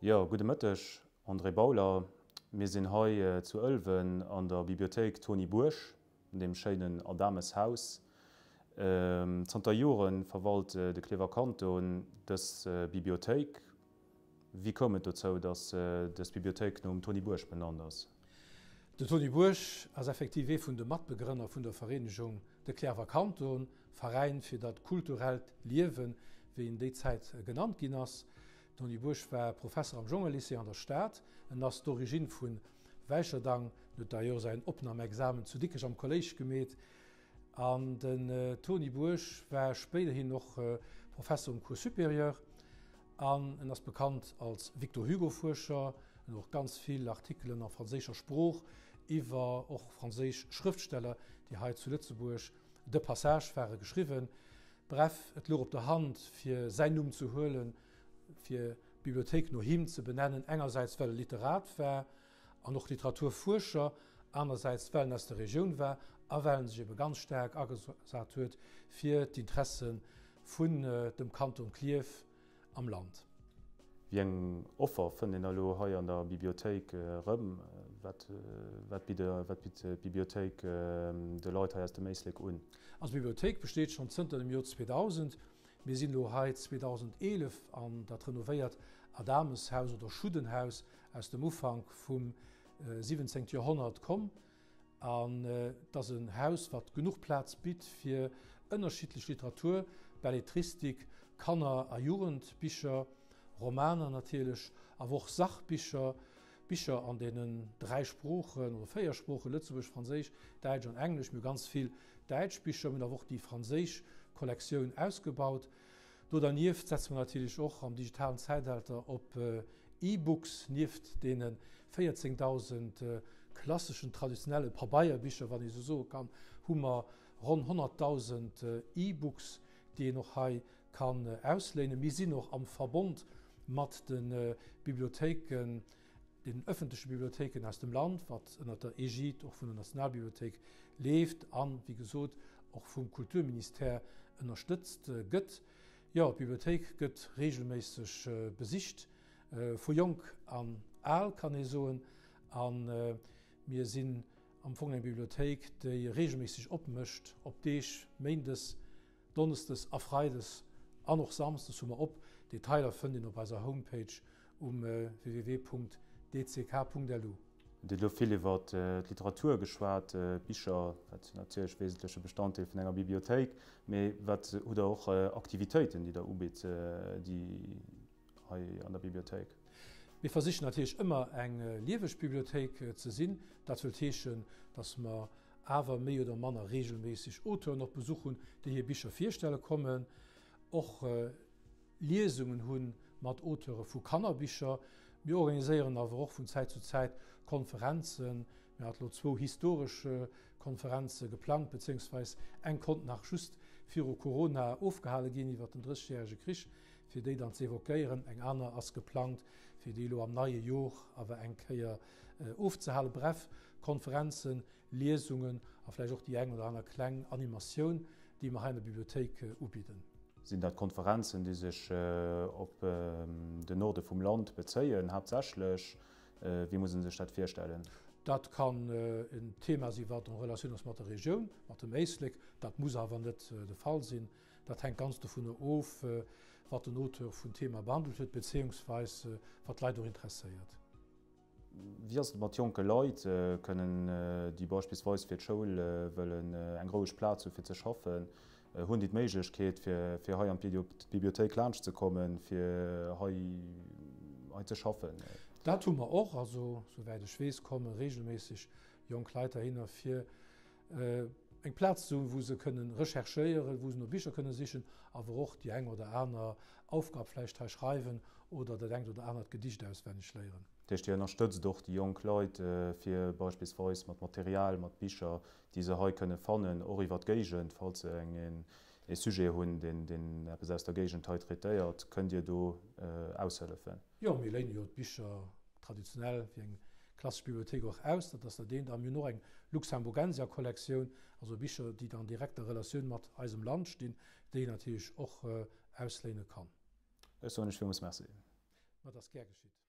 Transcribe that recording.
Jo, gudde Mëtteg, André Bauler. Mir sinn hei zu Ëlwen an der Bibliothéik Tony Buerg, an deem schéinen Adames-Haus. Zanter Jore verwalt de Klierfer Kanton dës Bibliothéik. Wéi koum et dozou, datt dës Bibliothéik nom Tony Buerg benannt ass? Den Tony Buerg ass effektiv ee vun de Matbegrënner vun der Vereenegung De Klierfer Kanton, Veräin fir dat kulturellt Liewen, wéi en déi Zäit genannt ginn ass. Tony Buerg war Professer am Jongelycée an der Stad. En ass d'Origine vu Wäicherdang, en huet d'ailleurs säin Opnamexamen zu Dikrech am Kolléisch gemeet. An den Tony Buerg war spéiderhin och Professer um Cours supérieur an en ass bekannt als Victor-Hugo-Fuerscher. En huet och ganz vill Artikelen a franséischer Sprooch iwwer och franséisch Schrëftsteller, déi hei zu Lëtzebuerg de Passage ware, geschriwwen. Bref, et louch op der Hand, fir säin Numm ze huelen, fir d'Bibliothéik no him ze benennen, engersäits well e Literat war an och Literaturfuerscher, anersäits well en aus der Regioun war a well en sech ebe ganz staark agesat huet fir d'Interesse vun dem Kanton Klierf am Land. Wéi eng Offer fënnt een da elo hei an der Bibliothéik erëm? Wat bitt d'Bibliothéik de Leit hei aus dem Éislek un? Eis Bibliothéik besteet schonn zënter dem Joer 2000. Mir sinn elo hei 2011 an dat renovéiert Adameshaus oder Schuddenhaus aus dem Ufank vum 17. Joerhonnert komm. An et ass en Haus, wat genuch Plaz bitt fir ënnerschiddlech Literatur, Belletristik, Kanner a Jugendbicher, Romaner natierlech, awer och Sachbicher, Bicher an deenen 3 Sproochen oder 4 Sproochen, Lëtzebuergesch, Franséisch, Däitsch an Englesch. Mir hu ganz vill däitsch Bicher, mir hunn awer och déi franséisch Kollektioun ausgebaut. Do dernieft setze mer natierlech och am digitalen Zäitalter op E-Books. Nieft deene 14.000 klasseschen, traditionelle Pabeierbicher, wann ee sou soe kann, hu mer ronn 100.000 E-Books, déi een och hei kann ausléinen. Mir sinn och am Verbond mat de Bibliothéiken, den ëffentleche Bibliothéiken aus dem Land, wat ënnert der Egide och vun der Nationalbibliothéik leeft an, wéi gesot, och vum Kulturministère ënnerstëtzt gëtt. Jo, d'Bibliothéik gëtt reegelméisseg besicht, vu Jonk an Al, kann ee soen. A mir sinn am Fong eng Bibliothéik, déi reegelméisseg opmécht op Deeg, méindes, Donneschdes a Freides an och Samsdes hu mer op. Detailer fënnt een op eiser Homepage um www.dck.lu. Dir hutt elo vill iwwer d'Literatur geschwat, d'Bicher, dat sinn natierlech wesentleche Bestanddeel vun enger Bibliothéik. Mee wat hutt Der och Aktivitéiten, déi Der ubitt, déi hei an der Bibliothéik? Mir versichen natierlech ëmmer eng lieweg Bibliothéik ze sinn. Dat wëllt heeschen, datt mer awer méi oder manner reegelméisseg Auteuren op Besuch hunn, déi hir Bicher virstelle kommen, och Liesungen hu mat Auteure vu Kannerbicher. Mir organiséieren awer och vun Zäit zu Zäit Konferenzen. Mir hate lo zwou historesch Konferenze geplangt, bezéiungsweis eng konnt nach just viru Corona ofgehale ginn iwwer den Drëssegjärege Krich, fir déi dann ze evoquéieren. Eng aner ass geplangt, fir déi elo am neie Jor awer eng Kéier ofzehalen. Bref, Konferenzen, Liesungen a vläicht och déi eng oder aner kleng Animatioun, déi mer hei an der Bibliothéik ubidden. Sinn dat Konferenzen, déi sech op den Norde vum Land bezéien haaptsächlech? Wéi muss ee sech dat virstellen? Dat kann en Thema sinn, wat en Relatioun ass mat der Regioun, mat dem Éislek. Dat muss awer net de Fall sinn. Dat hänkt ganz dovunner of, wat den Auteur vun Thema behandelt huet, bezéiungsweis wat d'Leit och interesséiert. Wéi ass et mat jonke Leit? Kënnen déi beispillsweis fir d'Schoul wëllen eng roueg Plaz hu fir ze schaffen? Hunn déi d'Méiglechkeet fir hei an d'Bibliothéik laanscht ze kommen, fir hei hei ze schaffen? Dat hu mer och. Also souwäit ech weess, komme reegelméisseg jonk Leit heihinner fir eng Plaz ze hunn, wou se kënnen recherchéieren, wou se no Bicher kënnen sichen, awer och déi eng oder aner Aufgab vläicht hei schreiwen oder dat engt oder anert Gedicht auswenneg léieren. Dat heescht, Dir ënnerstëtzt och déi jonk Leit, fir beispillsweis mat Material, mat Bicher, déi se hei kënne fannen, och iwwer d'Géigend, falls se eng e Sujet hunn, deen deen eppes aus der Géigend hei traitéiert, kënnt Dir do aushëllefen? Jo, mir léine jo d'Bicher traditionell wéi eng klassesch Bibliothéik och aus, dat ass dat eent. A mir hunn och eng Luxemburgensia-Kollektioun, also Bicher, déi an direkter Relatioun mat eisem Land stinn, déi een natierlech och ausléine kann. Ech soen lech villmools Merci. Ma et ass gär geschitt.